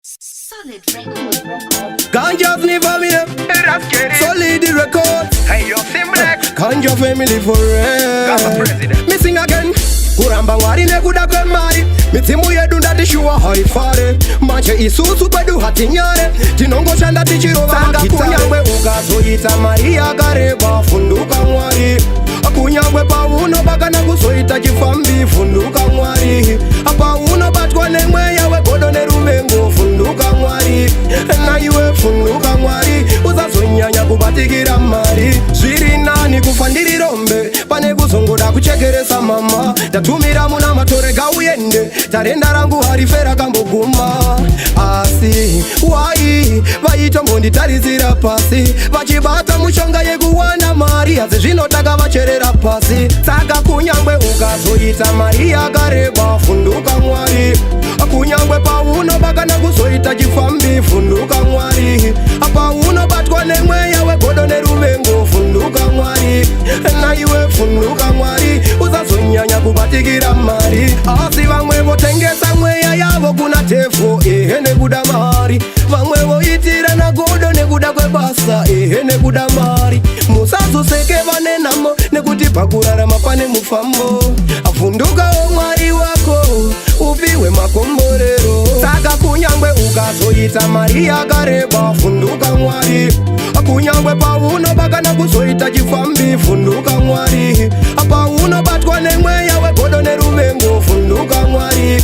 Solid record. Ganja family, solid record. Hey, yo, Simplex. Ganja family Ganja forever. president. Me sing again. Kuramba Mwari nekuda kwemari, midzimu yedu ndati shuwa haifare. Manje isusu kwedu hatinyare, tinongoshanda tichirova magitare. Kunyangwe ukazoita mari yakareba, funduka Mwari. Kunyangwe paunoba kana kuzoita chifambi, funduka Mwari. Paunobatwa nemweya wegodo neruvengo, funduka Mwari. Naiwe funduka Mwari, usazonyanya kubatikira mari. Zviri nani kufa ndiri rombe pane kuzongoda kuchekeresa mama. Ndatumira muna matorega uende, tarenda rangu harife rakamboguma. Asi wai vaitombonditarisira pasi, vachibata mushonga yekuwana mari, asi zvinotaka vacherera pasi. Saka kunyangwe ukazoita mari yakareba, funduka Mwari. Kunyangwe paunoba kana kuzoita chifambi, funduka Mwari. Paunobatwa nemweya wegodo neruvengo, funduka Mwari. Naiwe funduka Mwari, usazonyanya kubatikira mari. Asi vamwe votengesa mweya yavo kuna devil, ehe, nekuda mari. Vamwe voitirana godo nekuda kwebasa, ehe, nekuda mari. Musazoseke vane nhamo, nekuti pakurarama pane mufambo. Avhundukawo Mwari wako, upiwe makomborero. Saka kunyangwe ukazoita mari yakareba, funduka Mwari. Kunyangwe paunoba kana kuzoita chifambi, funduka Mwari. Paunobatwa nemweya wegodo neruvengo, funduka Mwari.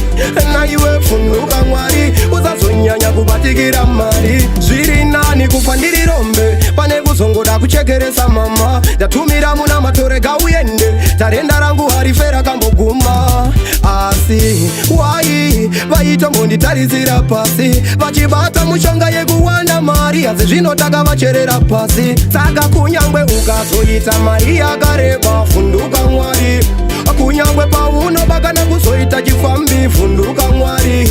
Naiwe funduka Mwari, usazonyanya kubatikira mari. Zviri nani kufa ndiri rombe pane kuzongoda kuchekeresa mama. Ndatumira muna matorega uende, tarenda rangu harife rakamboguma. Asi wai vaitombonditarisira pasi, vachibata mushonga yekuwana mari, asi zvinotaka vacherera pasi. Saka kunyangwe ukazoita mari yakareba, funduka Mwari. Kunyangwe paunoba kana kuzoita chifambi, funduka Mwari.